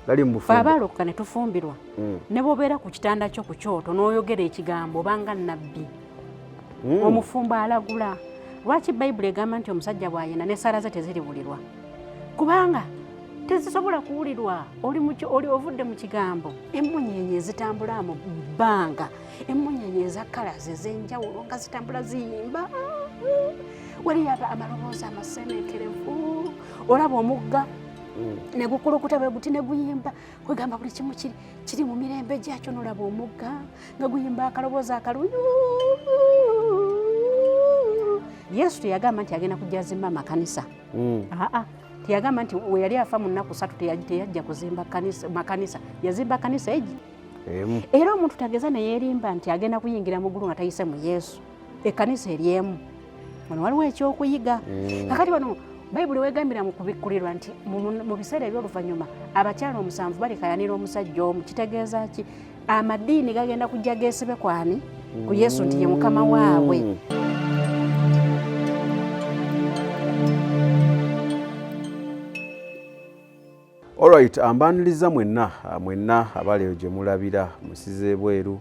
Bali mu Fe bufumbo. Abaalokoka ne tufumbirwa, ne bw'obeera ku kitanda kyo ku kyoto n'oyogera ekigambo, obanga nnabbi. Omufumbo alagula. Lwaki Bayibuli egamba nti omusajja bw'ayenda n'essaala ze teziriwulirwa? Kubanga tezisobola kuwulirwa. Oli oli ovudde mu kigambo. Emmunyeenye ezitambula mu bbanga, emmunyeenye eza colors ez'enjawulo nga zitambula ziyimba, waliyo amaloboozi amaseneekerevu. Olaba omugga ne gukulukuta bwe guti ne guyimba. Kwegamba buli kimu kiri mu mirembe gyakyo. Nolaba omugga nga guyimba akaloboozi akalungi. Yesu teyagamba nti agenda kujja azimba amakanisa. Aa, teyagamba nti we yali afa mu nnaku 3 teyajja kuzimba makanisa. Yazimba kanisa egi Emu. Era omuntu tageza neyeerimba nti agenda kuyingira mu ggulu nga tayise mu Yesu. Ekkanisa eri emu. Wano waliwo ekyokuyiga. Kakati wano Bayibuli wegambira mu Kubikkulirwa nti mu biseera eby'oluvannyuma abakyala omusanvu balikayanira omusajja omu. Kitegeeza ki? Amadiini gagenda kujja geesibe kwani? Ku Yesu nti ye Mukama waabwe. Alright, ambaniriza mwenna, mwenna abali eyo gye mulabira musize ebweru,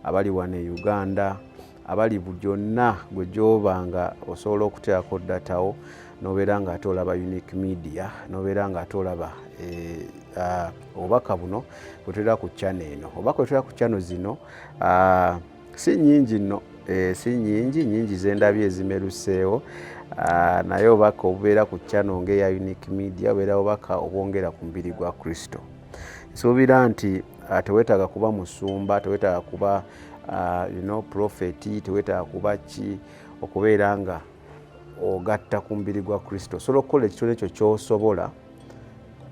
abali wano e Uganda, abali gyonna gwe gy'oba nga osobola okuteekako data wo n'obeera nga ate olaba Unique Media, n'obeera nga ate olaba obubaka buno bwe tulera ku channel eno. Obubaka bwe tulera ku channel zino si nnyingi nno, si nnyingi nnyingi zendabye ezimeruseewo, naye obubaka obubeera ku channel ng'eya Unique Media bubeera bubaka obwongera ku mubiri gwa Kristo. Nsuubira nti teweetaaga kuba musumba, teweetaaga kuba prophet, teweetaaga kuba ki okubeera nga ogatta ku mubiri gwa Kristo. Osobola okukola ekitono ekyo ky'osobola,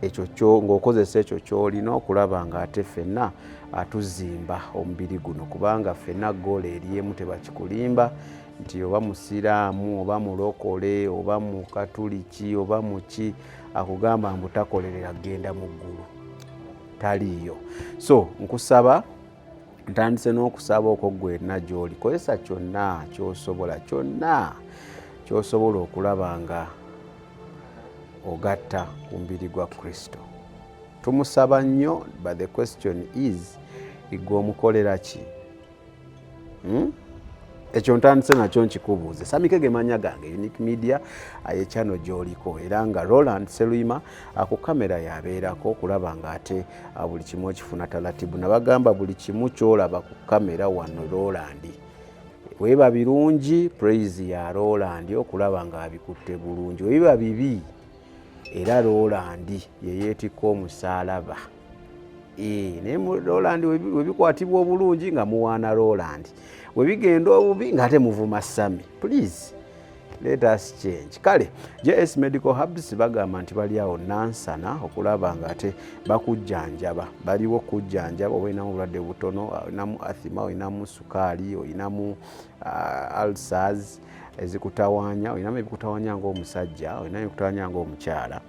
ekyo ng'okozesa ekyo ky'olina okulaba nga ate ffenna atuzimba omubiri guno, kubanga ffenna goal eri emu. Tebakikulimba nti oba musiraamu oba mulokole oba mukatuliki oba muki akugamba mbu takolerera kugenda mu ggulu, taliiyo. So nkusaba, ntandise n'okusaba okwo gwenna gy'oli, kozesa kyonna ky'osobola, kyonna ky'osobola okulaba nga ogatta ku mubiri gwa Kristo. Tumusaba nnyo, but the question is, igwe omukolera ki? Ekyo ntandise nakyo nkikubuuze. Samike ge manya gange, Unique Media aye channel gy'oliko, era nga Roland Seluyima ku kamera yabeerako okulaba nga ate buli kimu okifuna talatibu. Nabagamba buli kimu ky'olaba ku kamera wano Roland, weeba birungi, praise ya Roland okulaba ng'abikutte bulungi. Webiba bibi, era Roland yeyeetikka omusaalaba. Naye Roland webikwatibwa obulungi nga muwaana Roland, webigenda obubi ng'ate muvuma Sami. Please let us change. Kale JS Medical Hubs bagamba nti bali awo Nansana okulaba nga ate bakujjanjaba. Baliwo kujjanjaba oba olinamu obulwadde butono, olinamu asthma, olinamu sukaali, olinamu ulcers ezikutawaanya, olinamu ebikutawaanya ng'omusajja, olinamu ebikutawaanya ng'omukyala,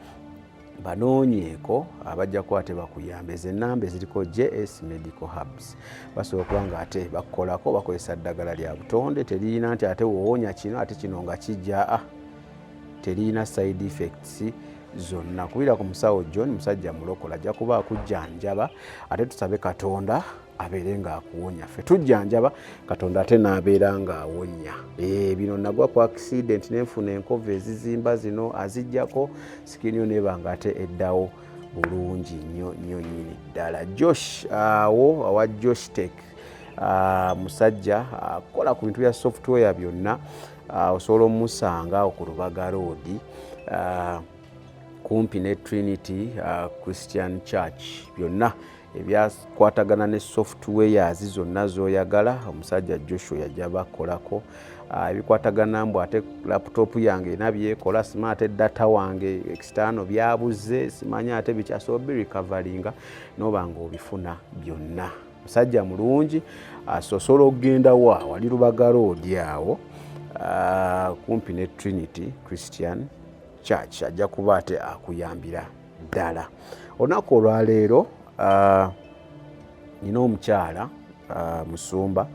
banoonyeeko abajja kuba ate bakuyamba. Ezo ennamba eziriko JS Medical Hubs basobola okuba nga ate bakukolako. Bakozesa ddagala lya butonde, teririna nti ate woowonya kino ate kino nga kijja, teriyina side effects zonna. Kubira ku musawo John, musajja mulokola, ajja kuba akujjanjaba ate tusabe Katonda abeere ng'akuwonya. Ffe tujjanjaba, Katonda ate n'abeera ng'awonya. Bino nagwa ku accident nenfuna enkovu ezizimba zino, azijjako skin yo neeba nga ate eddawo bulungi nnyo nnyo nnyini ddala. Josh awo awa Josh Tech, musajja akola ku bintu bya software byonna. Osobola omusanga awo ku Lubaga Road, kumpi ne Trinity Christian Church. Byonna ebyakwatagana ne softwares zonna z'oyagala, omusajja Joshua yajja bakolako. Ebikwatagana mbu ate laptop yange erina byekola, simanyi ate data wange external byabuze, simanyi ate bikyasobola birecoveringa, noba nga obifuna byonna. Musajja mulungi. So osobola okugenda wa wali Lubaga Road awo, kumpi ne Trinity Christian Church, ajja kuba ate akuyambira ddala. Olunaku olwaleero nina omukyala musumba,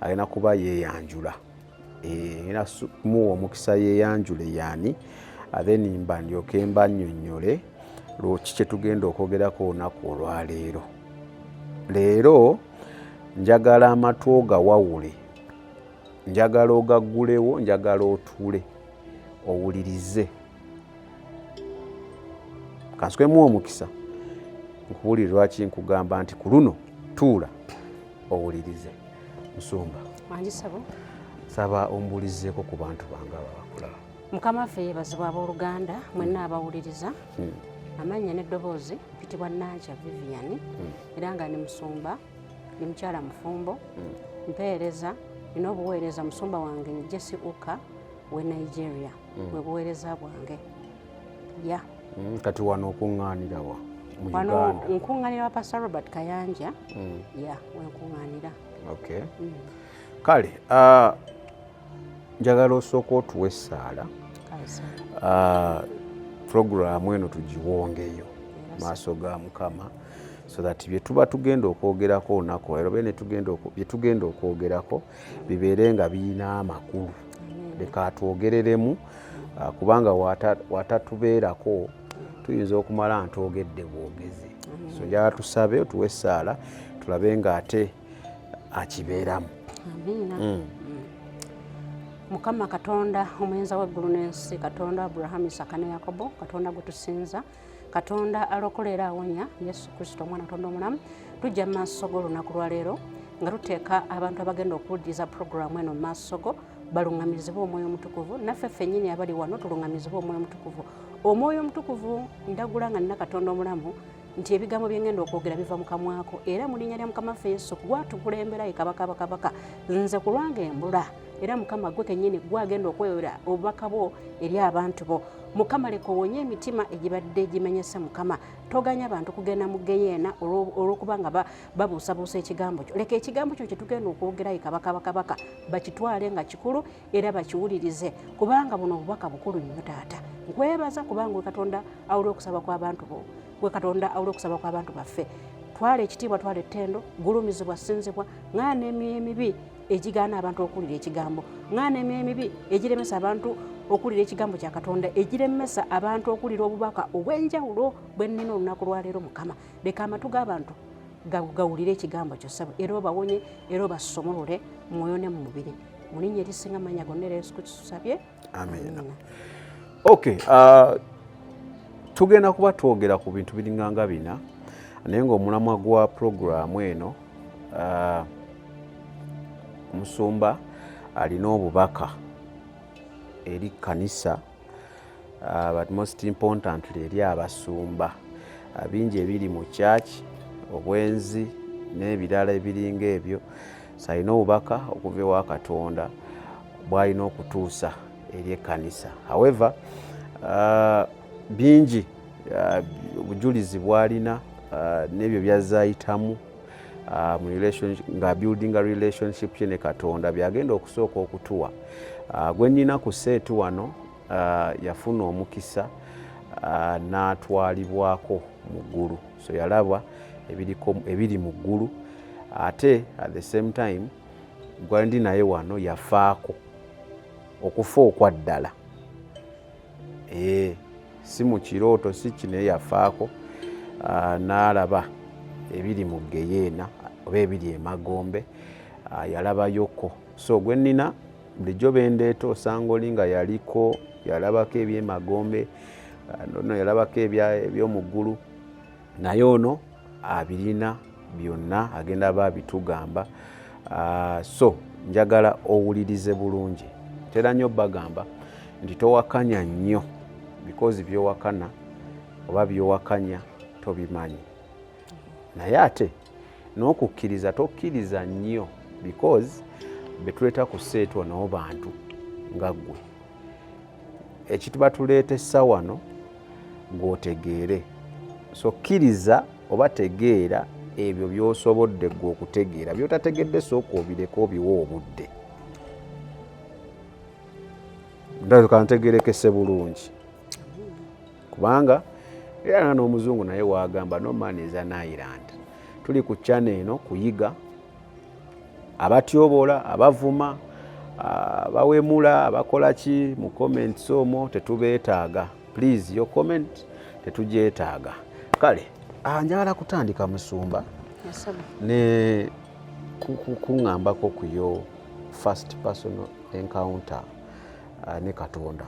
alina kuba yeeyanjula. Ngenda kumuwa omukisa yeeyanjule yaani, then mba ndyoke mba nnyonnyole Lwoki kye tugenda okwogerako olunaku olwaleero? Leero njagala amatu ogawawule, njagala ogaggulewo, njagala otuule owulirize. Kansukemu omukisa nkubuulire lwaki nkugamba nti ku luno tuula owulirize. Musumba, saba ombuulizeeko ku bantu bange abo abakulaba. Mukama waffe yeebazibwa. Abooluganda mwenna abawuliriza, amannya n'eddoboozi mpitibwa Nankya Vivian, era nga ndi musumba, ndi mukyala mufumbo, mpeereza, nina obuweereza. Musumba wange ni Jesse Uka we Nigeria, bwe buweereza bwange ya. Kati wano okuŋŋaanira wa mu Wano Uganda? Nkuŋŋaanira wa Pastor Robert Kayanja, ya wenkuŋŋaanira. Okay. Kale njagala osooka otuwa essaala, puroguraamu eno tugiwongeyo maaso ga Mukama, so that bye tuba tugenda okwogerako olunaku olwaleero oba bye tugenda okwogerako bibeere nga birina amakulu. Leka atwogereremu, kubanga watatubeerako tuyinza okumala ntwogedde bwogezi. So njagala tusabe, otuwe essaala, tulabe nga ate akibeeramu. Amiina. Mukama Katonda omuyinza w'eggulu n'ensi, Katonda Aburahamu, Isaka ne Yakobo, Katonda gwe tusinza, Katonda alokola era awonya, Yesu Kristo omwana Katonda omulamu, tujja mu maaso g'olunaku lwaleero nga tuteeka abantu abagenda okuwuliriza puroguramu eno mu maaso go, baluŋŋamizibwe Omwoyo Omutukuvu. Naffe ffennyini abali wano tuluŋŋamizibwe Omwoyo Omutukuvu. Omwoyo Omutukuvu, ndagula nga nina Katonda omulamu nti ebigambo bye ngenda okwogera biva mu kamwako, era mu linnya lya Mukama waffe Yesu gwatukulembera, ye Kabaka bakabaka. Nze ku lwange embula, era Mukama gwe kennyini gwagenda okweyolera obubaka bwo eri abantu bo. Mukama, leka owonye emitima egibadde gimenyese. Mukama, toganya bantu kugenda mu geyeena olw'okuba nga babuusabuusa ekigambo kyo. Leka ekigambo kyo kye tugenda okwogera, ye Kabaka bakabaka, bakitwale nga kikulu era bakiwulirize, kubanga buno obubaka bukulu nnyo. Taata, nkwebaza kubanga gwe Katonda awulira okusaba kw'abantu bo, gwe Katonda awulira okusaba kw'abantu baffe. Twala ekitiibwa, twala ettendo, gulumizibwa, sinzibwa. Ŋŋaana emyoyo emibi egigaana abantu okuwulira ekigambo, ŋŋaana emyoyo emibi egiremesa abantu okuwulira ekigambo kya Katonda, egiremesa abantu okuwulira obubaka obw'enjawulo bwe nnina olunaku lwaleero. Mukama, leka amatu g'abantu gawulire ekigambo kyo, ssebo, era obawonye era obasumulule mwoyo ne mu mubiri, mu linnya erisinga mannya gonna era Yesu Kristo tusabye. Amiina. Okay, tugenda kuba twogera ku bintu biringanga bina, naye ng'omulamwa gwa puroguraamu eno, omusumba alina obubaka eri kkanisa, but most importantly eri abasumba. Bingi ebiri mu church, obwenzi n'ebirala ebiringa ebyo. So alina obubaka okuva ewa Katonda bw'alina okutuusa eri ekkanisa. However, bingi obujulizi bw'alina n'ebyo byazayitamu mu relationship, nga building a relationship ye ne Katonda, byagenda okusooka okutuwa. Gwe nnina ku set wano yafuna omukisa n'atwalibwako mu ggulu, so yalaba ebiriko ebiri mu ggulu. Ate at the same time gwandi naye wano yafaako okufa okwa ddala, si mu kirooto, si ki, naye yafaako n'alaba ebiri mu geyeena oba ebiri emagombe, yalabayoko. So gwe nnina bulijjo bendeeta osanga oli nga yaliko yalabako ebyemagombe, no yalabako eby'omu ggulu, naye ono abirina byonna, agenda aba abitugamba. So njagala owulirize bulungi. Tera nnyo bagamba nti towakanya nnyo, because byowakana oba byowakanya tobimanyi, naye ate n'okukkiriza tokkiriza nnyo, because betuleeta ku set wano bantu nga ggwe. Ekituba tuleetesa wano gw'otegeere, so kkiriza oba tegeera ebyo by'osobodde ggwe okutegeera. By'otategedde sooka obireke, obiwe obudde. Ndabika ntegerekese bulungi, kubanga era n'omuzungu naye waagamba, "No man is an island." Tuli ku channel eno kuyiga. Abatyoboola, abavuma, abawemula, abakola ki mu comments omwo, tetubeetaaga. Please, your comment Tetugyetaaga. Kale njagala kutandika, musumba, ne kuŋŋambako ku yo first personal encounter ne Katonda.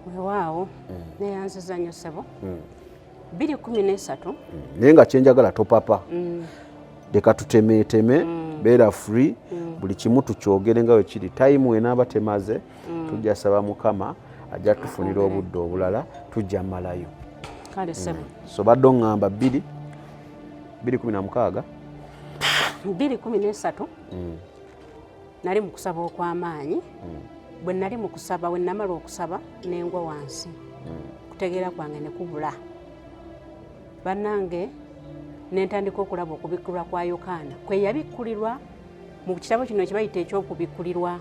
Weewaawo, neyanziza nnyo, ssebo. 2013. Naye nga kyenjagala, topapa, leka tutemeeteme, beera free, buli kimu tukyogere nga wekiri. Time enaaba temaze, tujja saba Mukama ajja tufunira obudde obulala, tujja malayo. Kale, ssebo. So badde oŋŋamba 2016. 2013 nali mu kusaba okw'amaanyi. Bwe nali mu kusaba, bwe namala okusaba, nengwa wansi, kutegeera kwange ne kubula. Bannange, nentandika okulaba okubikkulwa kwa Yokaana kwe yabikkulirwa mu kitabo kino ekibayita ekyokubikkulirwa.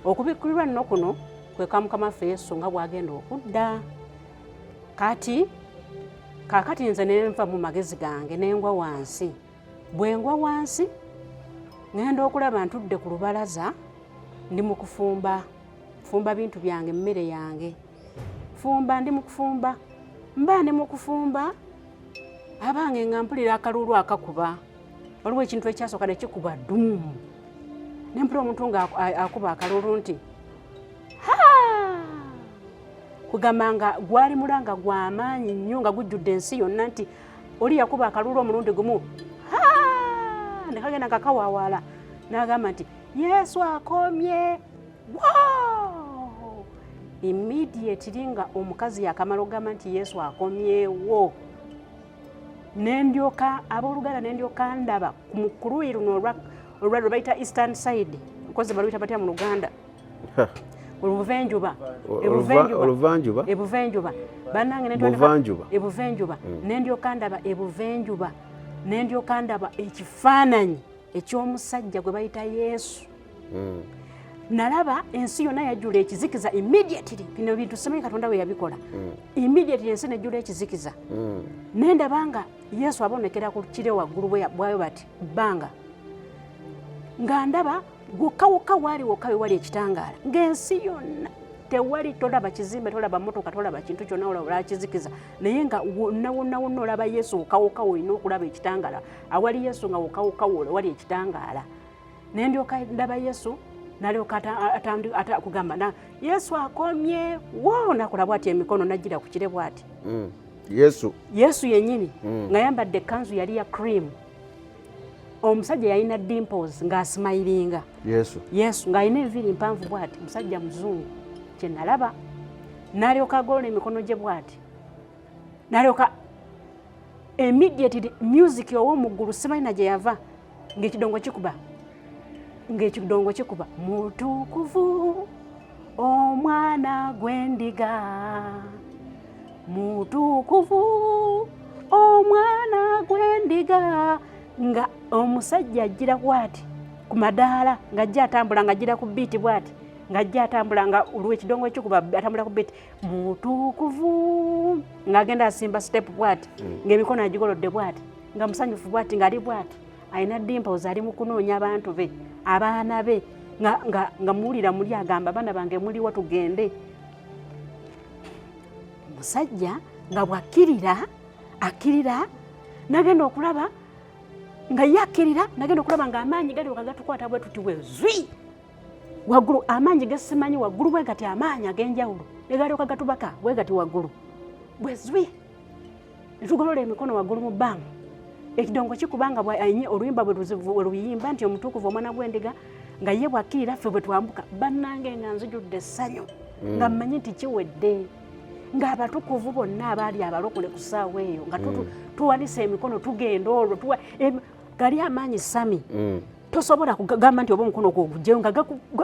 Okubikkulirwa nno kuno kwe kwa Mukama waffe Yesu nga bw'agenda okudda. Kati kaakati nze nenva mu magezi gange, nengwa wansi. Bwe ngwa wansi, ŋŋenda okulaba ntudde ku lubalaza, ndi mu kufumba, fumba bintu byange, emmere yange, fumba, ndi mu kufumba, mba ndi mu kufumba. Abange, nga mpulira akaluulu akakuba. Waliwo ekintu ekyasooka ne kikuba ddumu, ne mpulira omuntu nga akuba akaluulu nti ha, kugamba nga gwali mulanga gw'amaanyi nnyo nga gujjudde ensi yonna, nti oli yakuba akaluulu omulundi gumu ne kagenda nga kawawaala, n'agamba nti, "Yesu akomye." Wow! Immediately nga omukazi yakamala okugamba nti Yesu akomyewo, nendyoka, abooluganda, nendyoka ndaba ku luuyi luno olwa lwe bayita eastern side, nkozi baluyita batya mu Luganda? Olubuvenjuba. Oluvanjuba. Ebuvenjuba, bannange. Buvanjuba. Ebuvenjuba. Nendyoka ndaba ebuvenjuba, nendyoka ndaba ekifaananyi eky'omusajja gwe bayita Yesu. Nalaba ensi yonna yajjula ekizikiza immediately. Bino bintu simanyi Katonda bwe yabikola. Immediately ensi nejjula ekizikiza, nendaba nga Yesu abonekera ku kire waggulu bwayo bati bbanga, nga ndaba wokka wokka waali wokka we wali ekitangaala, ng'ensi yonna tewali, tolaba kizimbe, tolaba motoka, tolaba kintu kyonna, olaba kizikiza, naye nga wonna wonna wonna olaba Yesu wokka wokka. Olina okulaba ekitangaala awali Yesu, nga wokka wokka wali ekitangaala. Nendyoka ndaba Yesu, nalyoka kugamba na Yesu akomye wo, nakola bwati emikono, najjira ku kire bwati. Yesu. Yesu yennyini, nga yambadde ekkanzu yali ya cream. Omusajja yalina dimples ng'asmilinga. Yesu. Yesu ng'alina enviiri mpanvu bwati, musajja muzungu. Kyenalaba, n'alyoka agolola emikono gye bwati, n'alyoka immediately music ow'omuggulu, simanyi gye yava, ng'ekidongo kikuba, ng'ekidongo kikuba, "Mutukuvu omwana gw'endiga, mutukuvu omwana gw'endiga." Nga omusajja ajjira bwati ku madaala, ng'ajja atambula, ng'ajjira ku beat bwati, ng'ajja atambula, nga olw'ekidongo ekikuba atambula ku beat, "Mutukuvu," ng'agenda asimba step bwati, ng'emikono agigolodde bwati, nga musanyufu bwati, ng'ali bwati, alina dimples, ali mu kunoonya abantu be, abaana be, nga muwulira muli agamba, "Abaana bange muliwa? Tugende." Omusajja nga bw'akkirira, akkirira, nagenda okulaba nga ye akkirira, nagenda okulaba ng'amaanyi galyoka gatukwata bwe tuti, bwe zwi waggulu, amaanyi gesimanyi waggulu bwe gati, amaanyi ag'enjawulo ne galyoka gatubaka bwe gati waggulu bwe zwi, ne tugolola emikono waggulu mu bbanga. Ekidongo kikuba nga oluyimba bwe luyimba nti, "Omutukuvu omwana gw'endiga," nga ye bwakkirira, ffe bwe twambuka. Bannange, nga nzijudde essanyu, nga mmanyi nti kiwedde, ng'abatukuvu bonna abaali abalokole ku ssaawa eyo nga tuwanisa emikono, tugenda olwo gali amaanyi sami. Tosobola kugamba nti oba omukono gwo ogugyeyo, nga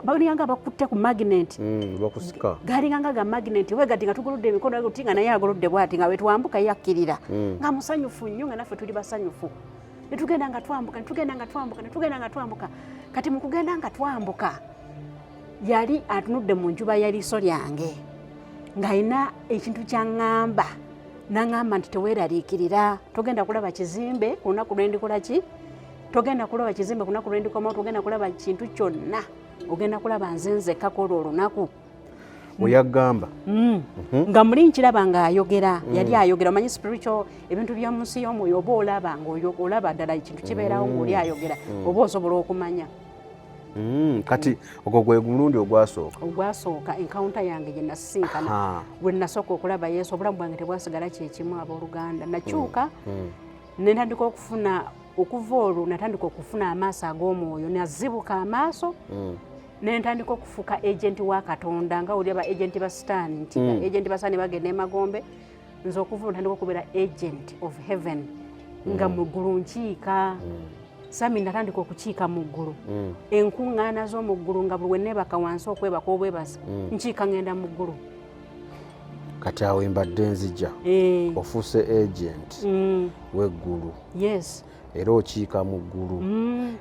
balinganga bakutte ku magnet. Bakusika. Galinga nga ga magnet we gati, nga tugolodde emikono ti, nga naye agolodde bwati, nga wetwambuka yakkirira, nga musanyufu nnyo, nga naffe tuli basanyufu, netugenda nga twambuka, netugenda nga twambuka, netugenda nga twambuka. Kati mu kugenda nga twambuka, yali atunudde mu njuba ya liiso lyange, ng'alina ekintu kyaŋŋamba, naŋŋamba nti, "Teweeraliikirira, togenda kulaba kizimbe ku lunaku lwendikola ki, togenda kulaba kizimbe ku lunaku lwendikomawo, togenda kulaba kintu kyonna, ogenda kulaba nze nzekka kwolwo olunaku." Oyagamba. Nga muli nkiraba ng'ayogera. Yali ayogera, omanyi spiritual ebintu by'omu nsi y'omwoyo, oba olaba ng'olaba ddala ekintu kibeerawo ng'oli ayogera, oba osobola okumanya. Kati ogwo gwe gulundi ogwasooka? Ogwasooka, encounter yange gye nasisinkana, lwe nasooka okulaba Yesu. Obulamu bwange tebwasigala kyekimu, abooluganda. Nakyuka ne ntandika okufuna, okuva olwo natandika okufuna amaaso ag'omwoyo, nazibuka amaaso ne ntandika okufuuka agent wa Katonda, nga oli ba agent ba Sitaani nti agent ba Sitaani bagenda emagombe. Nze okuva olwo ntandika okubeera agent of heaven, nga mu ggulu nkiika. Sami, natandika okukiika mu ggulu, enkuŋŋaana z'omu ggulu, nga buli we neebaka wansi okwebaka obwebasi, nkiika ngenda mu ggulu. Kati awo embadde nzija. Ofuuse agent w'eggulu? Yes. Era okiika mu ggulu?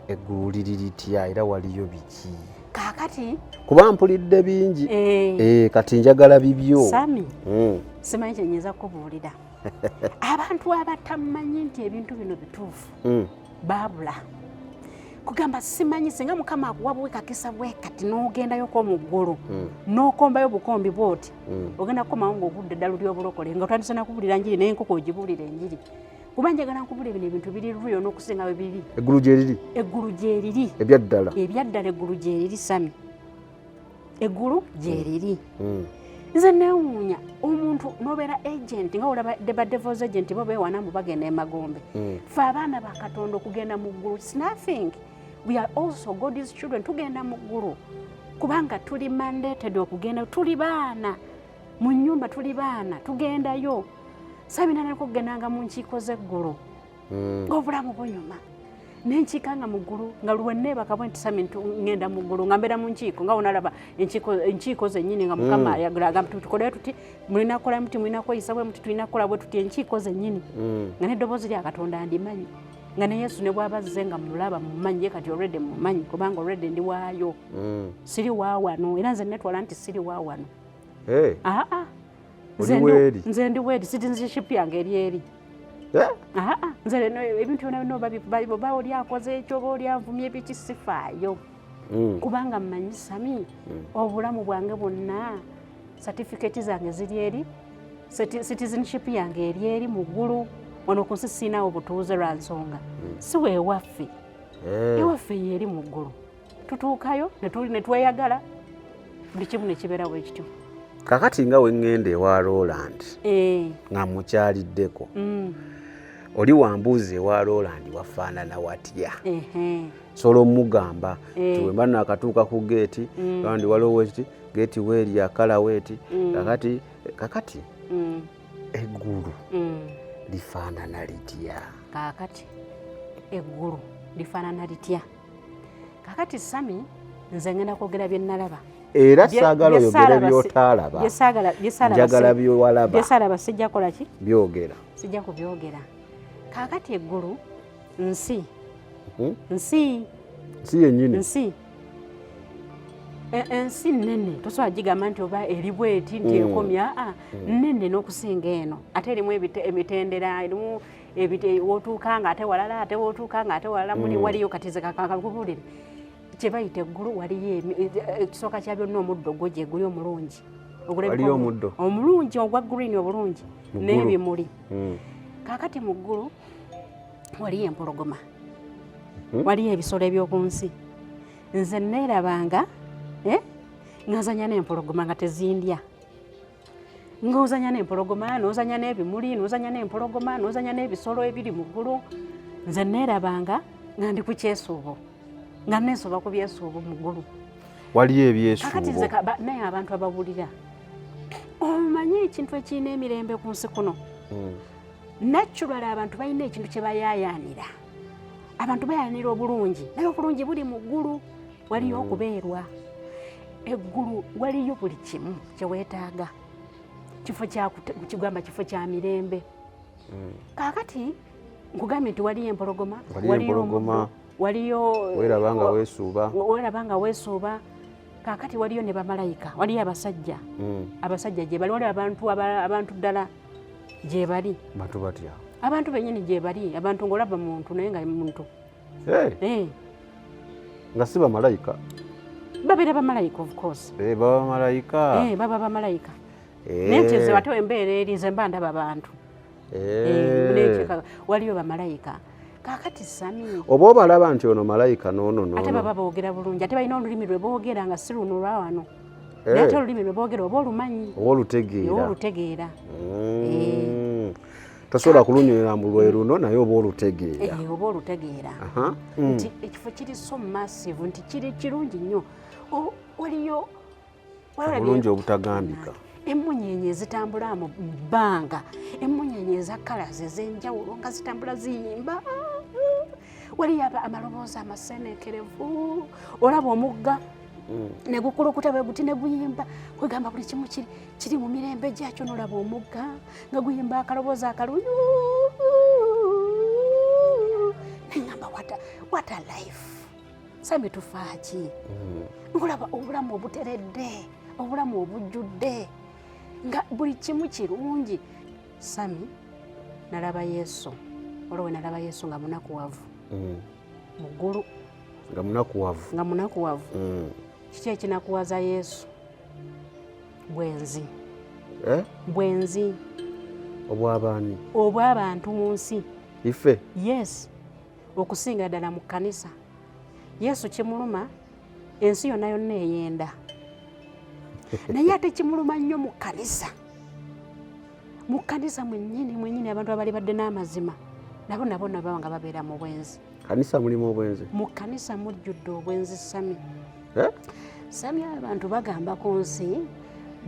Eggulu liri litya, era waliyo biki? Kaakati Kuba mpulidde bingi. Kati njagala bibyo. Sami, simanyi kyenyinza kubuulira. Abantu abatamanyi nti ebintu bino bituufu baabula kugamba. Simanyi singa Mukama akuwa bwe kakisa bwe kati n'ogendayoko mu ggulu n'okombayo bukombi bwoti, ogenda kukomawo ng'ogudde eddala ly'obulokole, nga otandise nakubulira njiri, naye enkoko ogibuulira enjiri. Kuba njagala nkubula, bino ebintu biri real n'okusinga bwe biri. Eggulu gye riri? Eggulu gyeriri. Ebyaddala? Ebyaddala, eggulu gyeriri, Sami, eggulu gyeriri. Nze neewuunya omuntu n'obeera agent, nga olaba ba devil's agent, bo beewana mbu bagenda emagombe. Fe abaana ba Katonda okugenda mu ggulu, it's nothing. We are also God's children. Tugenda mu ggulu kubanga tuli mandated okugenda. Tuli baana mu nnyumba, tuli baana, tugendayo. Sabinanako okugendanga mu nkiiko z'eggulu, ng'obulamu bunyuma, nenkiika nga mu ggulu, nga lwe neebaka bwe nti, Sami, ŋŋenda mu ggulu, nga mbeera mu nkiiko, nga wonalaba enkiiko zennyini, nga Mukama ayagala agamba tukole tuti, mulina kukola muti, mulina kweyisa bwe muti, tulina kukola bwe tuti, enkiiko zennyini, nga n'eddoboozi lya Katonda ndimanyi, nga ne Yesu ne bw'aba azze nga mulaba, mumanyi ye. Kati already mumanyi, kubanga already ndi waayo. Siri wa wano, era nze netwala nti siri wa wano. Aa. Oli weeri? Nze ndi weeri, citizenship yange eri eri. Aa, nze reno ebintu byonna byonna, oba oli akoze ekyo, oba oli anvumye biki, sifaayo, kubanga mmanyi, Sami, obulamu bwange bwonna, satifiketi zange ziri eri, citizenship yange eri eri mu ggulu. Wano ku nsi siinawo butuuze lwa nsonga si weewaffe. Ewaffe yeeri mu ggulu. Tutuukayo ne tweyagala, buli kimu ne kibeera bwe kityo. Kakati nga weŋŋenda ewa Roland nga mukyaliddeko, oli wambuuza ewa Roland wafaanana watya, sobola omugamba nti wemba nakatuuka ku geeti, Roland waliwo weti, geeti weeri akala weeti. Kakati eggulu lifaanana litya? Kaakati eggulu lifaanana litya? Kaakati Sami, nze ngenda kwogera bye nalaba. Era saagala oyogere by'otaalaba. Njagala byewalaba. Byesaalaba sijja kola ki? Byogera. Sijja kubyogera. Kaakati eggulu nsi. Nsi. Nsi yennyini? Nsi. Ensi nnene, tosobola gigamba nti oba eri bweti nti ekomya. Aa, nnene n'okusinga eno, ate erimu emitendera, erimu wotuuka nga ate walala, ate wotuuka nga ate walala. Muli waliyo, kati ze kakubuulire kye bayita eggulu. Waliyo ekisooka kya byonna, omuddo gwo gye guli omulungi. Waliyo omuddo? Omulungi ogwa green obulungi. Mu ggulu? N'ebimuli. Kaakati mu ggulu waliyo empologoma, waliyo ebisolo eby'oku nsi. Nze neerabanga nga nzanya n'empologoma nga tezindya, ng'ozanya n'empologoma, n'ozanya n'ebimuli, n'ozanya n'empologoma, n'ozanya n'ebisolo ebiri mu ggulu. Nze neerabanga nga ndi ku kyesuubo, nga neesuuba ku byesuubo mu ggulu. Waliyo Kakati nze ebyesuubo? Naye abantu abawulira, omanyi ekintu ekirina emirembe ku nsi kuno, naturally abantu balina ekintu kye bayaayaanira. Abantu bayaanira obulungi, naye obulungi buli mu ggulu. Waliyo okubeerwa eggulu, waliyo buli kimu kyeweetaaga, kifo kigamba kifo kya mirembe. Kaakati nkugambye nti waliyo empologoma. Waliyo empologoma. Omuddo, waliyo Weeraba nga weesuuba. Weeraba nga weesuuba. Kaakati waliyo ne bamalayika, waliyo abasajja. Abasajja gye bali, waliyo abantu abantu ddala gye bali. Bantu batya? Abantu bennyini gye bali, abantu ng'olaba muntu naye nga muntu. Nga si bamalayika? Babeera bamalayika, of course. Eh, baba bamalayika. Eh, baba bamalayika. Naye nti nze ate embeera eri nze mba ndaba bantu. Eh, waliyo bamalayika. Kaakati Sami, oba obalaba nti ono malayika noono? Ate baba boogera bulungi, ate balina olulimi lwe boogera nga si luno lwa wano, naye ate olulimi lwe boogera oba olumanyi. Oba olutegeera. Oba olutegeera. Tosobola kulunyonyola mbu lwe luno, naye oba olutegeera. Oba olutegeera nti ekifo kiri so massive, nti kiri kirungi nnyo. Waliyo obulungi obutagambika. Emunyenye ezitambula mu bbanga, emunyenye eza colours ez'enjawulo nga zitambula ziyimba. Waliyo amaloboozi amasenekerevu, olaba omugga ne gukulukuta bwe guti ne guyimba. Kwegamba buli kimu kiri mu mirembe gyakyo. Nolaba omugga nga guyimba akaloboozi akalungi, neŋŋamba, "What a life!" Sami, tufaaki? Nkulaba obulamu obuteredde, obulamu obujjudde, nga buli kimu kirungi. Sami, nalaba Yesu. Olwo we nalaba Yesu nga munakuwavu mu ggulu. Nga munakuwavu. Nga munakuwavu. Kiki ekinakuwaza Yesu? Bwenzi. Eh? Bwenzi. Obwabaani? Obw'abantu mu nsi. Ife? Yes, okusinga ddala mu kkanisa. Yesu kimuluma ensi yonna yonna eyenda, naye ate kimuluma nnyo mu kkanisa, mu kkanisa mwennyini mwennyini. Abantu abali badde n'amazima nabo nabo nabo nga babeera mu bwenzi. Kanisa mulimu obwenzi? Mu kkanisa mujjudde obwenzi, Sami. Eh? Sami, abantu bagamba ku nsi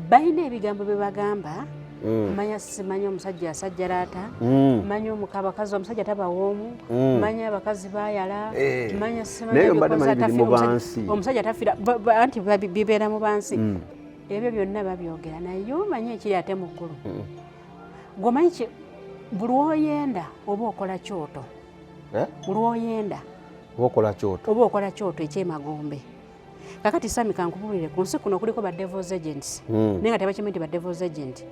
balina ebigambo bye bagamba. Manya simanyi omusajja asajjalaata, manya abakazi omusajja tabawoomu, manya abakazi bayala, manya simanyi. Naye mbadde ebikozi manyi biri mu atafiira, bansi. Omusajja tafiira, anti bibeera mu bansi. Ebyo byonna babyogera, naye omanyi ekiri ate mu ggulu? Gweomanyi ki? Buli lwoyenda oba okola kyoto. Eh? Buli lwoyenda Oba okola kyoto. Oba okola kyoto ekyemagombe. Kakati Sami, kankubulire, ku nsi kuno kuliko ba devils agents, naye nga tebakimanyi nti ba devils agent.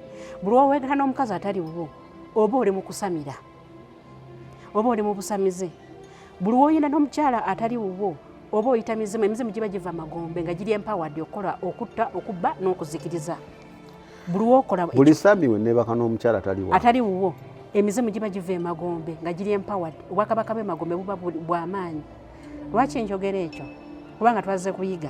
Buli lwowegata n'omukazi atali wuwo, oba oli mu kusamira, oba oli mu busamize. Buli lwoyenda n'omukyala atali wuwo, oba oyita mizimu. Emizimu giba giva magombe nga giri empowered okukola okutta, okubba n'okuzikiriza. Buli lwokola Buli Sami we neebaka n'omukyala tali wa atali wuwo, emizimu giba giva emagombe nga giri empowered. Obwakabaka bw'emagombe buba bw'amaanyi. Lwaki njogera ekyo? Kubanga twazze kuyiga.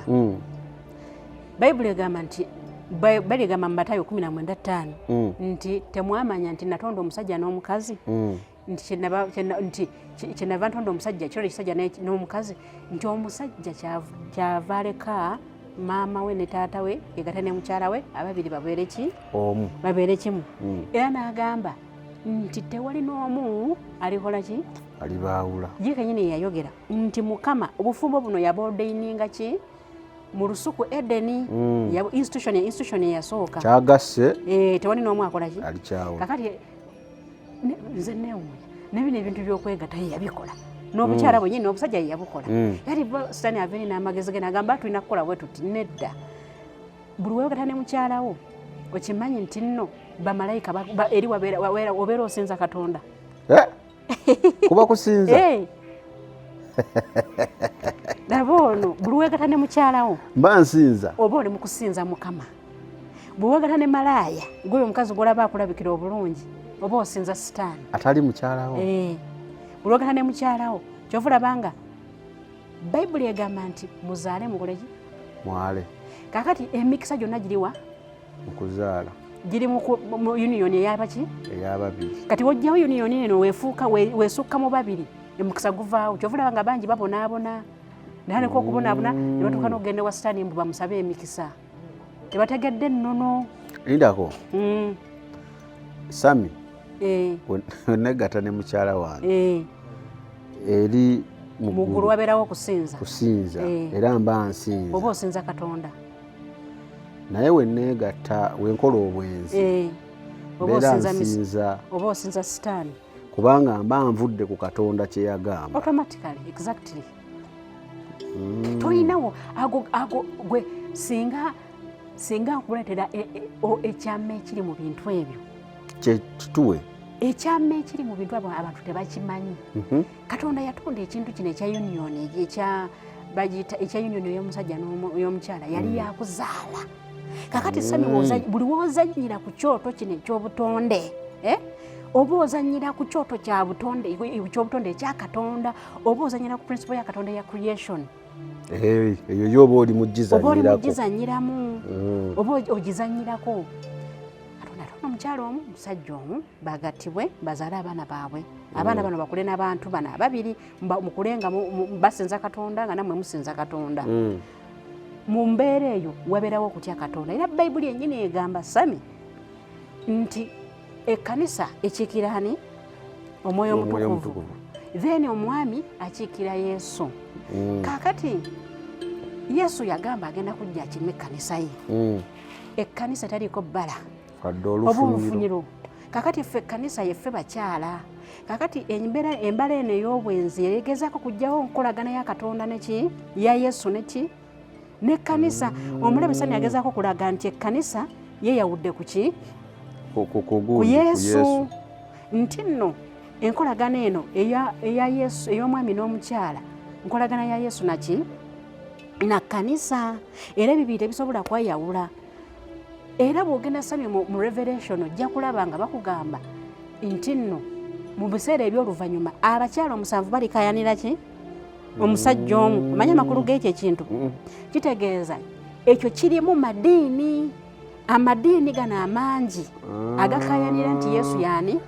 Bayibuli egamba nti, Bayibuli egamba mu Matayo 19:5 nti temwamanya nti natonda omusajja n'omukazi, nti nti kyenava ntonda omusajja, kirole ekisajja n'omukazi, nti omusajja kyava aleka maama we ne taata we, yegatta ne mukyala we, ababiri babeere ki? Omu. Babeere kimu. Era n'agamba nti tewali n'omu alikola ki? Alibaawula. Ye kenyini yayogera nti Mukama obufumbo buno yabaordaininga ki? Mu lusuku Edeni. Institution eyasooka. Kyagasse. Eh, tewali n'omu akola ki? Alikyawula. Kakati nze neewuunya nebino ebintu by'okwegatta, ye yabikola n'obukyala bwennyini n'obusajja ye yabukola. Yali Sitaani aveeri n'amagezi ge n'agamba, tulina kukola bwe tuti. Nedda, buli weegata ne mukyalawo, okimanyi nti nno bamalayika eri obeera osinza Katonda. Eh? Kuba kusinza. Eh. Laba ono, buli weegata ne mukyalawo, mba nsinza. Oba oli mu kusinza Mukama. Bwe weegata ne malaaya, gwe omukazi gwolaba akulabikira obulungi, oba osinza Sitaani. Atali mukyalawo. Eh. Buli weegata ne mukyalawo, kyova olabanga Bayibuli egamba nti muzaale mukoleki? Mwale. Kakati emikisa gyonna giriwa? Mu kuzaala. Giri mu union eyabaki? Eyababiri. Kati wojjawo union eno, wefuuka weesukka mu babiri, emukisa guvaawo. Kyova olaba nga bangi babonaabona, natandika okubonaabona ne batuuka n'okugenda ewa Sitaani mbu bamusabe emikisa. Tebategedde ennono. Lindako. Sami, wenegatta ne mukyala wange, eri mu ggulu wabeerawo okusinza. Kusinza. Era mba nsinza. Oba osinza Katonda. Naye weneegatta, wenkola obwenzi, Oba mbeera osinza nsinza oba osinza Sitaani. Kubanga mba nvudde ku Katonda kye yagamba. Automatically, exactly. Toyinawo ago ago gwe singa nkuleetera ekyama ekiri mu bintu ebyo. Kyekituwe. Ekyama ekiri mu bintu ebyo abantu tebakimanyi. Katonda yatonda ekintu kino ekya union, ekya Bagiyita ekya union ey'omusajja n'omukyala yali yakuzaala. Kakati Sami, buli wozanyira ku kyoto kino ekyobutonde, eh? Oba ozanyira ku kyoto kya butonde, ekyobutonde ekya Katonda, oba ozanyira ku principle ya Katonda ya creation. Eyo yo oba oli oba oli mugizanyirako. Mugizanyiramu, oba ogizanyirako. Katonda atonda omukyala omu, omusajja omu, bagattibwe bazaale abaana baabwe. Abaana bano bakule n'abantu bano ababiri, mukule nga basinza Katonda nga nammwe musinza Katonda. Mu mbeera eyo wabeerawo okutya Katonda. Era Bayibuli yennyini egamba, Sami, nti ekkanisa ekiikira ani? Omwoyo Omwoyo Omutukuvu. Omutukuvu. Then omwami akiikira Yesu. Kaakati Yesu yagamba agenda kujja akime ekkanisa ye. Ekkanisa taliiko bbala wadde oba olufunyiro. Olufunyiro. Kakati ffe ekkanisa yeffe bakyala. Kakati embeera, embala eno ey'obwenzi egezaako kugjawo nkolagana ya Katonda neki, ya Yesu neki nekkanisa. Omulabe Sani agezaako kulaga nti ekkanisa yeyawudde ku ki? Ku Ku gundi, ku Yesu. Nti nno enkolagana eno eya Yesu, ey'omwami n'omukyala, nkolagana ya Yesu naki, na kkanisa. Era ebibiri tebisobola kweyawula. Era bw'ogenda, Sami, mu Revelation, ojja kulaba nga bakugamba nti nno mu biseera eby'oluvannyuma abakyala omusanvu balikayanira ki? Omusajja omu. Omanyi amakulu g'ekyo ekintu? Kitegeeza ekyo kirimu madiini, amadiini gano amangi agakayanira nti Yesu yaani.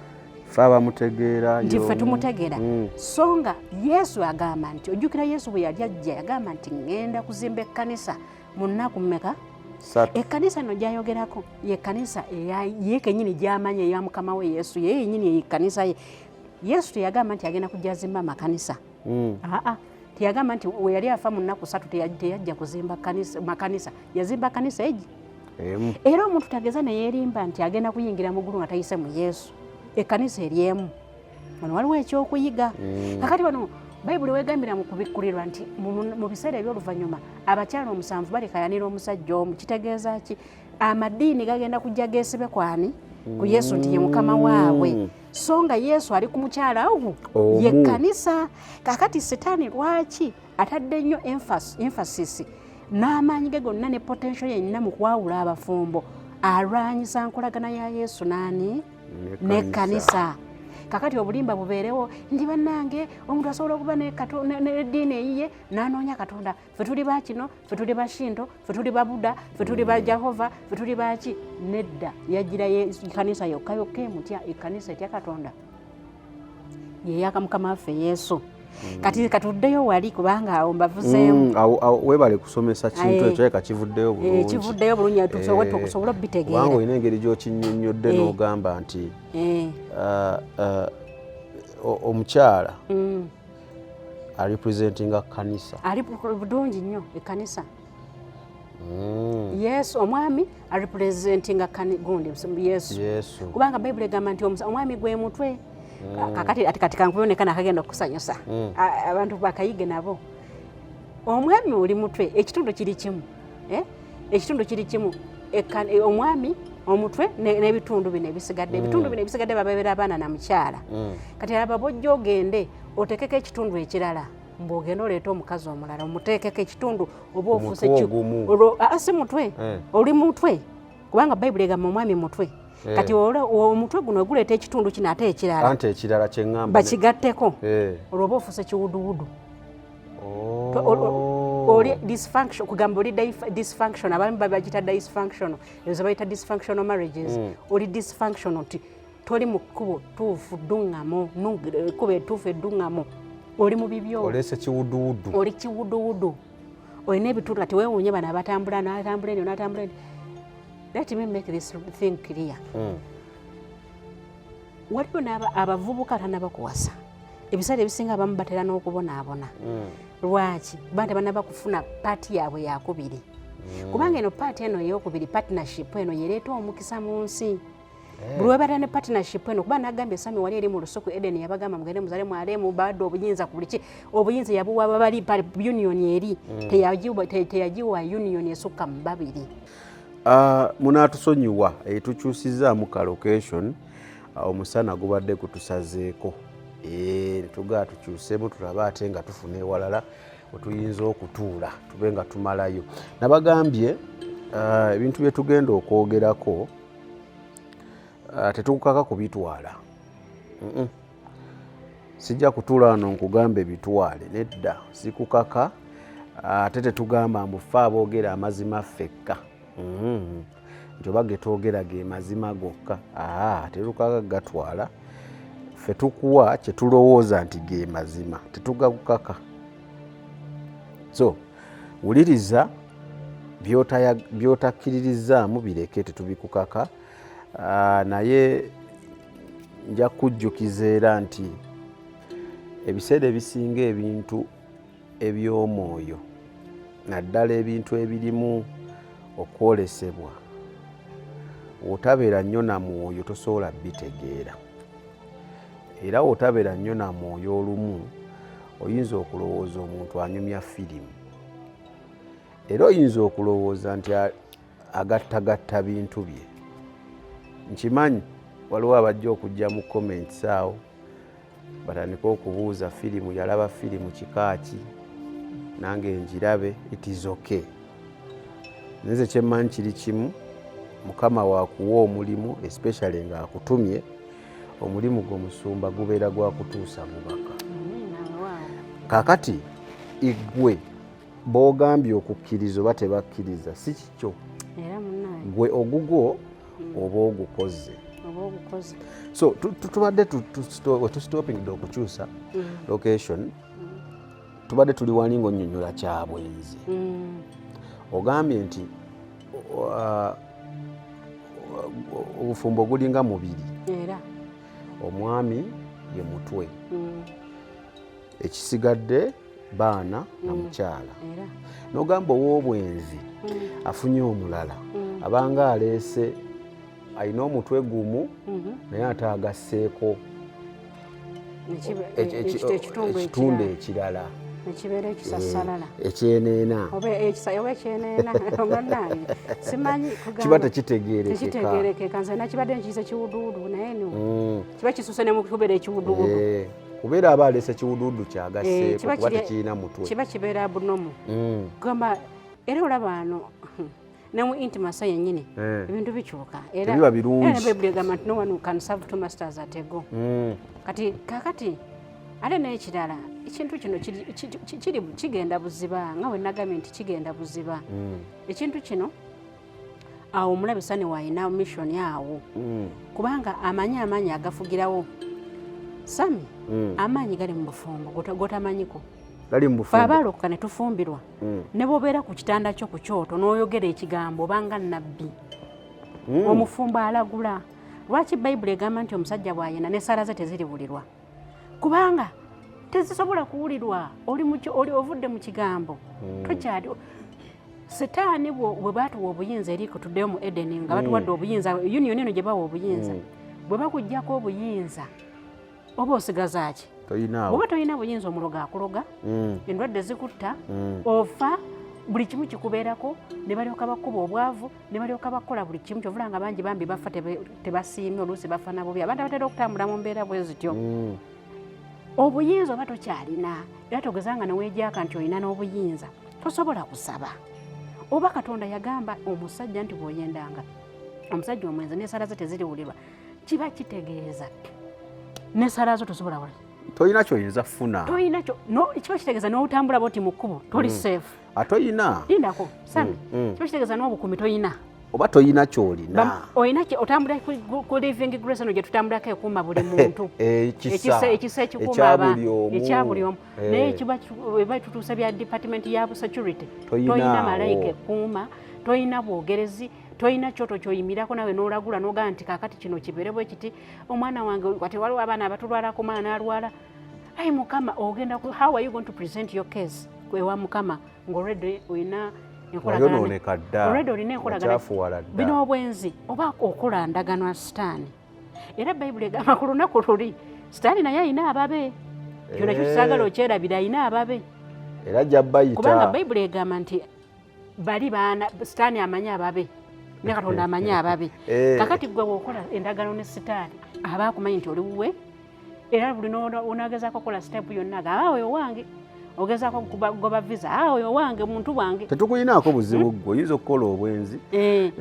Fe abamutegeera Nti ffe y'omu. tumutegeera. So nga Yesu agamba nti, ojjukira Yesu bwe yali ajja yagamba nti, "Ŋŋenda kuzimba ekkanisa mu nnaku mmeka?" 3. Ekkanisa eno gyayogerako yekkanisa ye kenyini gy'amanyi, eya Mukama we Yesu, ye yenyini ekkanisa ye. Yesu teyagamba nti agenda kujja azimba amakanisa. Aa, teyagamba nti we yali afa mu nnaku 3 teyajja kuzimba makanisa, yazimba kanisa egi Emu. Era omuntu tageza neyeerimba nti agenda kuyingira mu ggulu nga tayise mu Yesu. Ekkanisa eri emu. Wano waliwo ekyokuyiga. Kakati wano Bayibuli wegambira mu Kubikkulirwa nti mu biseera eby'oluvannyuma abakyala omusanvu balikayanira omusajja omu, kitegeeza ki? Amadiini gagenda kujja geesibe kwani? Ku Yesu, nti ye Mukama waabwe. So nga Yesu ali ku mukyala ogwo Omu. ye kkanisa. Kakati Sitaani lwaki atadde nnyo emphasis n'amaanyi ge gonna ne potential yenna mu kwawula abafumbo? Alwanyisa nkolagana ya Yesu naani? Nekkanisa. Kakati obulimba bubeerewo nti, bannange, omuntu asobola okuba neddiini eyiye n'anoonya Katonda. Fe tuli ba kino, fe tuli ba Shinto, fe tuli ba Buda, fe tuli ba Jehova, fe tuli baki. Nedda, yagira kanisa yokka yokka emutya, ekkanisa etya Katonda, yeyaka Mukama waffe Yesu. Kati katuddeyo wali, kubanga awo mbavuzeemu. Awo webale kusomesa kintu Aye. ekyo, eka kivuddeyo bulungi. Kivuddeyo bulungi, tusobole obitegeera. Kubanga olina engeri gy'okinnyonnyodde n'ogamba nti omukyala arepresentinga kanisa. Ali bulungi nnyo ekkanisa. Yesu, omwami arepresentinga gundi, Yesu. Yesu. Kubanga Bayibuli egamba nti omwami gwe mutwe. Kakati ati kati kankuboneka nakagenda okukusanyusa. Abantu bakayige nabo. Omwami oli mutwe, ekitundu kiri kimu, eh? Ekitundu kiri kimu. Omwami omutwe n'ebitundu bino ebisigadde, ebitundu bino ebisigadde babeera abaana na mukyala. Kati alaba bwojja ogende otekeko ekitundu ekirala, mbwogenda oleeta omukazi omulala omuteekeko ekitundu, oba ofuuse Omutwe ogumu. Aa, si mutwe. Oli mutwe kubanga Bayibuli egamba omwami mutwe. Kati omutwe guno guleeta ekitundu kino ate ekirala. Anti ekirala kyeŋŋamba Bakigatteko, olwo oba ofuuse kiwuduwudu. Oli dysfunction, kugamba oli dysfunction. Abamu bagita dysfunctional, ezo bayita dysfunctional marriages. Oli dysfunctional nti toli mu kkubo ttuufu dduŋŋamu, ekkubo ettuufu edduŋŋamu, oli mu bibyo. Oleese kiwuduwudu. Oli kiwuduwudu, olina ebitundu. Kati weewuunye bano abatambula, n'atambula eno, n'atambula eno. Let me make this thing clear. Waliwo abavubuka tanaba kuwasa. Ebiseera ebisinga abamu batera n'okubonaabona. Lwaki? Kuba tebanaba kufuna part yaabwe yakubiri. Kubanga eno part eno eyokubiri, partnership eno, yereeta omukisa mu nsi. Buli webeera ne partnership eno, kuba nagambye, Sami, wali eri mu lusuku Eden yabagamba, "Mugende muzale mwalemu." Badde obuyinza ku buli ki, obuyinza yabuwa babali union eri. Teyagiwa union esukka mu babiri. Munaatusonyiwa, tukyusizaamu ka location. Omusana gubadde gutusazeeko, tugaa tukyusemu tulabe ate nga tufuna ewalala. Wetuyinza okutuula tube nga tumalayo. Nabagambye ebintu bye tugenda okwogerako tetukukaka kubitwala. Sijja kutuula wano nkugambe bitwale, nedda, sikukaka. Ate tetugamba mbu ffe aboogera amazima ffekka, nti oba getwogera ge mazima gokka. Tetukaka gatwala. Ffe tukuwa kye tulowooza nti ge mazima, tetugakukaka. So wuliriza, by'otakkiririzaamu bireke, tetubikukaka. Naye nja kujjukiza era nti ebiseera ebisinga ebintu eby'omwoyo, naddala ebintu ebirimu okwolesebwa, wotabeera nnyo na mwoyo tosobola bitegeera. Era wotabeera nnyo na mwoyo, olumu oyinza okulowooza omuntu anyumya firimu, era oyinza okulowooza nti agattagatta bintu bye. Nkimanyi waliwo abajja okujja mu comments awo batandike okubuuza firimu, yalaba firimu kikaaki, nange njirabe. It is okay. Nze kyemmanyi kiri kimu, Mukama wakuwa omulimu, especially ng'akutumye, omulimu gwo musumba gubeera gwa kutuusa bubaka. Kakati igwe b'ogambye okukkiriza oba tebakkiriza si kikyo, gwe ogugwo oba ogukoze. So tubadde wetustoppingde okukyusa location, tubadde tuli wali ng'onnyonnyola kyabwenzi. Ogambye nti obufumbo gulinga mubiri, omwami ye mutwe, ekisigadde baana na mukyala. N'ogamba ow'obwenzi afunye omulala, abanga aleese alina omutwe gumu, naye ate agasseeko ekitundu ekirala. Ekibeera ekisasalala. Ekyeneena. Oba ekyeneena, bannange simanyi. Kiba tekitegeerekeka. Tekitegeerekeka. Nze nakibadde nkiyise kiwuduwudu, naye no kiba kisuse ne mukubeera ekiwuduwudu. Kubeera aba aleese kiwuduwudu kyagasseeko, kuba tekirina mutwe. Kiba kibeera bunomu gamba. Era olaba ano ne mu intimacy yennyini ebintu bikyuka. Tebiba birungi. Bayibuli egamba nti no one can serve two masters at a go. Kati kakati ate n'ekirala, ekintu kino kiri kigenda buziba, nga bwe nagambye nti kigenda buziba. Ekintu kino awo omulabe sani wayina mission awo, kubanga amanyi amaanyi agafugirawo sami. Amaanyi gali mu bufumbo gotamanyiko. Gali mu fe bufumbo. Abaalokoka ne tufumbirwa, ne bw'obeera ku kitanda kyo ku kyoto n'oyogera ekigambo, obanga nnabbi. Omufumbo alagula. Lwaki Bayibuli egamba nti omusajja bw'ayenda n'essaala ze teziriwulirwa? Kubanga tezisobola kuwulirwa. Oli ovudde mu kigambo, tokyali setaani. Bwe baatuwa obuyinza eri tuddeyo mu Edeni, nga batuwadde obuyinza, union eno gye bawa obuyinza, bwe bakuggyako obuyinza oba osigaza ki? Toyinaawo. Bw'oba tolina buyinza, omulogo akuloga, endwadde zikutta, ofa, buli kimu kikubeerako, ne balyoka bakuba obwavu, ne balyoka bakola buli kimu. Kyovula nga bangi bambi bafa tebasiimye, oluusi bafa na bubi. Abantu abatera okutambula mu mbeera bwe zityo, obuyinza oba tokyalina. Era togezanga neweejaka nti olina n'obuyinza, tosobola kusaba. Oba Katonda yagamba omusajja nti bw'oyendanga omusajja omwenzi n'esala ze teziriwulirwa, kiba kitegeeza n'esala zo tosobola wula. Tolina kyoyinza kufuna. Tolina kyo no, kiba kitegeeza n'otambula bwoti mu kkubo toli safe. Ate oyina. Lindako sami. Kiba kitegeeza n'obukuumi toyina. Oba toyina kyolina. Oyina otambula ku living grace eno gye tutambulako, ekuuma buli muntu. Ekisa. Ekisa ekikuuma ekya buli omu. Ekya buli omu. Naye kiba eba tutuuse bya department ya security, Toyina toyina awo. malayika ekuuma, toyina bwogerezi, toyina kyoto kyoyimirako nawe n'olagula n'ogamba nti kakati kino kibeere bwe kiti, omwana wange. Kati waliwo abaana abatulwalako, omwana n'alwala, ayi Mukama, ogenda how are you going to present your case ewa Mukama ng'already olina enkolagana Wayonooneka dda. Already olina enkolagana. Wakyafuwala dda. Bino obwenzi oba okola ndagano ya sitaani. Era Bayibuli egamba ku lunaku luli sitaani naye alina ababe. Kyo nakyo kisaagala okyerabira, alina ababe. Era ajja bayita. Kubanga Bayibuli egamba nti bali baana sitaani amanyi ababe, ne Katonda amanyi ababe. Kakati gwe bw'okola endagano ne sitaani, aba akumanyi nti oli wuwe, era buli onagezaako okukola step yonna agamba oyo wange. Ogezaako kugoba visa, ah, oyo wange muntu wange. Tetukuyinaako buzibu ggwe oyinza okukola obwenzi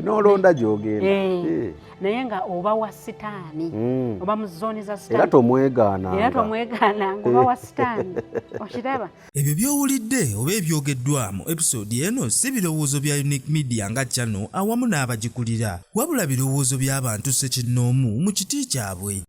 n'olonda gy'ogenda. Naye nga oba wa sitaani, oba mu zooni za Era sitaani. Tomwegaananga. Era tomwegaananga, oba wa sitaani, okiraba? Ebyo by'owulidde oba ebyogeddwa mu episode eno si birowoozo bya Unique Media nga channel awamu n'abagikulira, wabula birowoozo by'abantu ssekinnoomu mu kiti kyabwe.